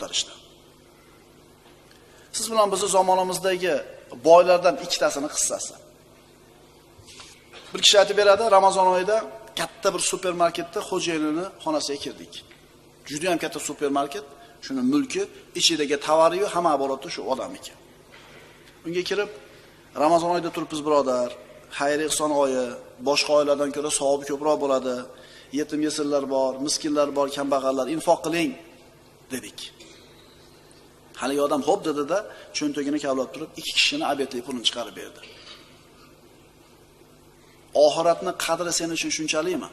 ko'tarishdi. Siz bilan bizni zamonamizdagi boylardan ikkitasini qissasi. Bir kishi aytib beradi, Ramazon oyida katta bir supermarketda xo'jayinini xonasiga kirdik. Juda ham katta supermarket, shuni mulki, ichidagi tovari-yu hamma aboroti shu odamniki. Unga kirib, Ramazon oyida turibmiz birodar, xayr ihson oyi, boshqa oylardan ko'ra savobi ko'proq bo'ladi. Yetim yesirlar bor, miskinlar bor, kambag'allar, infoq qiling dedik. Haligi odam xo'p dedi-da, cho'ntagini kavlab turib, ikki kishini obedlik pulini chiqarib berdi. Oxiratni qadri sen uchun shunchalikmi?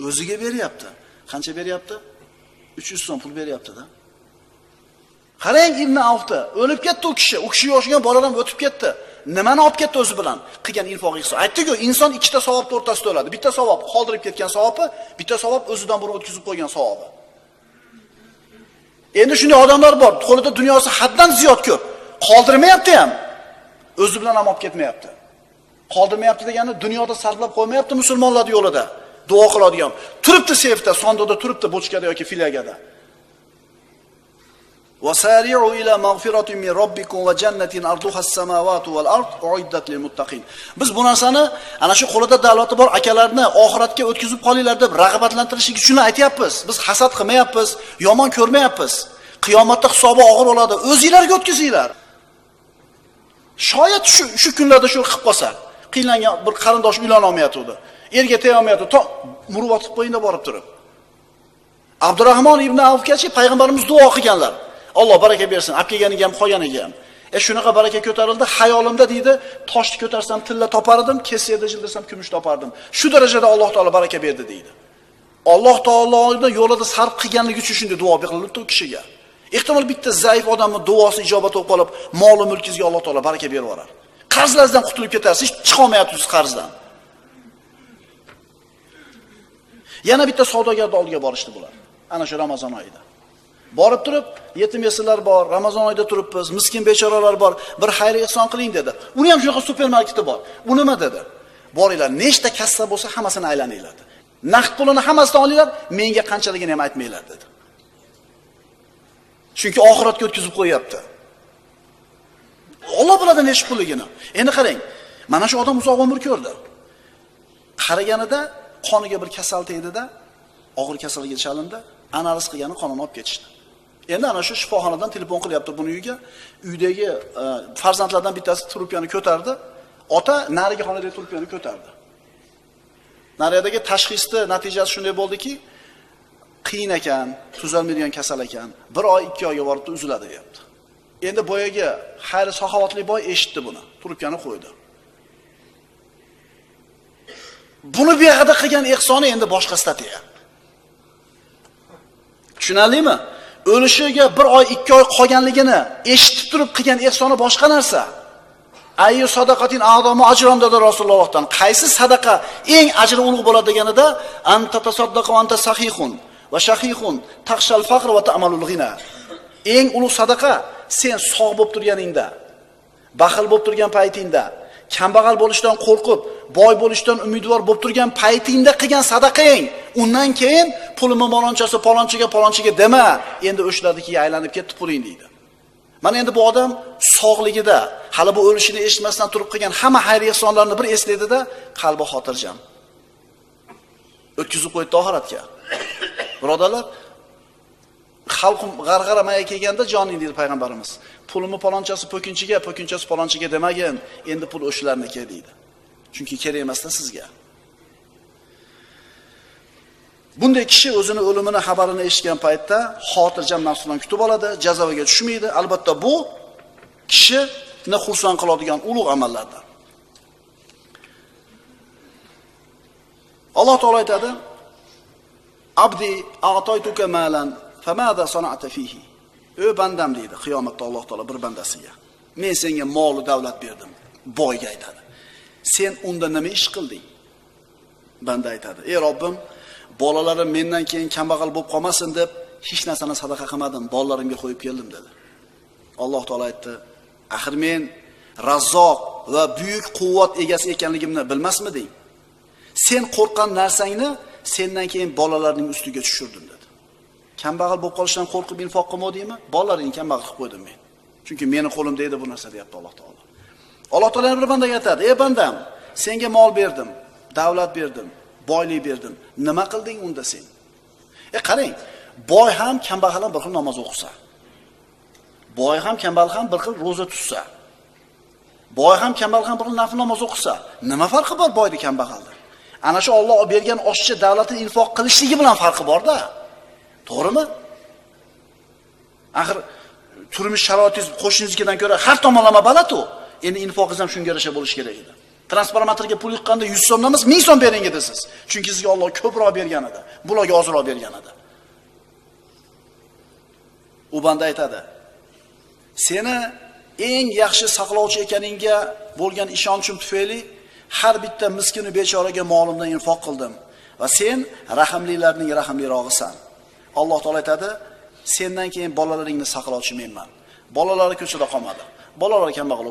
O'ziga beryapti. Qancha beryapti? 300 so'm pul beryapti-da. Qarang Ibn Avfda, o'lib ketdi u kishi. U kishi yoshigan boladan o'tib ketdi. Nimani olib ketdi o'zi bilan? Qilgan infoq ihson. Aytdi-ku, inson ikkita savobni o'rtasida o'ladi. Bitta savob qoldirib ketgan savobi, bitta savob o'zidan burun o'tkazib qo'ygan savobi. Endi shunday odamlar bor, qo'lida dunyosi haddan ziyod ko'p. Qoldirmayapti ham. O'zi bilan ham olib ketmayapti. Qoldirmayapti degani dunyoda sarflab qo'ymayapti musulmonlar yo'lida. Duo qiladigan. Turibdi seyfda, sondiqda turibdi, bochkada yoki filyagada. Wasari'u ila mag'firatin min robbikum va jannatin arduha as-samawati wal ard uiddat lil muttaqin. Biz bu narsani ana shu qo'lida davlati bor akalarni oxiratga o'tkazib qolinglar deb rag'batlantirish uchun aytyapmiz. Biz hasad qilmayapmiz, yomon ko'rmayapmiz. Qiyomatda hisobi og'ir bo'ladi. O'zingizlarga o'tkazinglar. Shoyat shu kunlarda shu qilib qolsa, qiynalgan bir qarindosh uylana olmayotdi. Erga tega olmayotdi. To murvat qilib qo'yinda borib turib. Abdurrahmon ibn Avfgacha payg'ambarimiz duo qilganlar. Alloh baraka bersin, olib kelganiga ham, qolganiga ham. Shunaqa baraka ko'tarildi, hayolimda deydi, toshni ko'tarsam tilla topar edim, kesada jildirsam kumush topardim. Shu darajada Alloh taolo baraka berdi deydi. Alloh taoloning yo'lida sarf qilganligi uchun shunday duo berildi u kishiga. Ehtimol bitta zaif odamning duosi ijobat bo'lib qolib, mol va mulkingizga Alloh taolo baraka berib yuborar. Qarzlardan qutulib ketarsiz, hech chiqa olmayapsiz qarzdan. Yana bitta savdogarning oldiga borishdi bular. Ana shu Ramazon oyida. Borib turib, yetim yesirlar bor, Ramazon oyida turibmiz, miskin bechoralar bor, bir xayr ihson qiling dedi. Uni ham shunaqa supermarketi bor. U nima dedi? Boringlar, nechta kassa bo'lsa hammasini aylaninglar dedi. Naqd pulini hammasidan olinglar, menga qanchaligini ham aytmanglar dedi. Chunki oxiratga o'tkazib qo'yapti. Alloh biladi necha pulligini. Endi qarang, mana shu odam uzoq umr ko'rdi. Qaraganida qoniga bir kasal tegdi-da, og'ir kasalga chalindi, analiz qilgani qonini olib ketishdi. Endi ana shu shifoxonadan telefon qilyapti buni uyga. Uydagi farzandlardan bittasi trubkani ko'tardi. Ota narigi xonadagi trubkani ko'tardi. Nariyadagi tashxisni natijasi shunday bo'ldiki, qiyin ekan, tuzalmaydigan kasal ekan. 1 oy, 2 oyga borib uziladi deyapti. Endi boyaga xayr saxovatli boy eshitdi buni. Trubkani qo'ydi. Buni bu yerda qilgan ihsoni endi boshqa statiya. Tushunarlimi? O'lishiga 1 oy, 2 oy qolganligini eshitib turib qilgan ihsoni boshqa narsa. Ayyu sadaqatin a'zamu ajran dedi Rasulullohdan. Qaysi sadaqa eng ajri ulug' bo'ladi deganida anta tasaddaqu anta sahihun va shahihun taxshal faqr va ta'malul g'ina. Eng ulug' sadaqa sen sog' bo'lib turganingda, baxil bo'lib turgan paytingda, kambag'al bo'lishdan qo'rqib, boy bo'lishdan umidvor bo'lib turgan paytingda qilgan sadaqang. Undan keyin pulimni malonchasi palonchiga palonchiga dema, endi o'shalarnikiga aylanib ketdi puling deydi. Mana endi bu odam sog'ligida, hali bu o'lishini eshitmasdan turib qilgan hamma xayr ihsonlarni bir eslaydi-da, qalbi xotirjam. O'tkazib qo'ydi oxiratga. Birodarlar, xalqim g'arg'aramaga kelganda joning deydi payg'ambarimiz. Pulimni palonchasi po'kinchiga, po'kinchasi palonchiga demagin, endi pul o'shalarniki deydi. Chunki kerak emasda sizga. Bunday kishi o'zini o'limini xabarini eshitgan paytda xotirjam nafs bilan kutib oladi, jazoga tushmaydi. Albatta bu kishini xursand qiladigan ulug' amallardan. Alloh taolo aytadi: Abdi a'taytuka malan famada sana'ta fihi. Ey bandam deydi qiyomatda Alloh taolo bir bandasiga. Men senga mol va davlat berdim. Boyga aytadi. Sen unda nima ish qilding? Banda aytadi: Ey Robbim, bolalarim mendan keyin kambag'al bo'lib qolmasin deb hech narsani sadaqa qilmadim, bolalarimga qo'yib keldim dedi. Alloh taolo aytdi: Axir men Razzoq va buyuk quvvat egasi ekanligimni bilmasmiding? Sen qo'rqqan narsangni sendan keyin bolalarning ustiga tushirdim dedi. Kambag'al bo'lib qolishdan qo'rqib infoq qilmadingmi? Bolalaringni kambag'al qilib qo'ydim men. Chunki meni qo'limda edi bu narsa, deyapti Alloh taolo. Alloh taolo bir bandaga aytadi: "Ey bandam, senga mol berdim, davlat berdim, boylik berdim. Nima qilding unda sen?" Qarang, boy ham kambag'al ham bir xil namoz o'qisa, boy ham kambag'al ham bir xil ro'za tutsa, boy ham kambag'al ham bir xil nafl namoz o'qisa, nima farqi bor boyni kambag'alda? Ana shu Alloh bergan oshiqcha davlatini infoq qilishligi bilan farqi bor-da. To'g'rimi? Axir turmush sharoitingiz qo'shningiznikidan ko'ra har tomonlama baland-u. Endi infoqingiz ham shunga yarasha bo'lishi kerak edi. Transformatorga pul yiqqanda 100 so'mdan emas, 1000 so'm bering edi siz. Chunki sizga Alloh ko'proq bergan edi. Bularga ozroq bergan edi. U banda aytadi: "Seni eng yaxshi saqlovchi ekaningga bo'lgan ishonchim tufayli har bitta miskin va bechoraga molimdan infoq qildim va sen rahimlilarning rahimlirog'isan." Alloh taolo aytadi: "Sendan keyin bolalaringni saqlovchi menman." Bolalari ko'chada qolmadi. Bolalar kambag'al bo'lib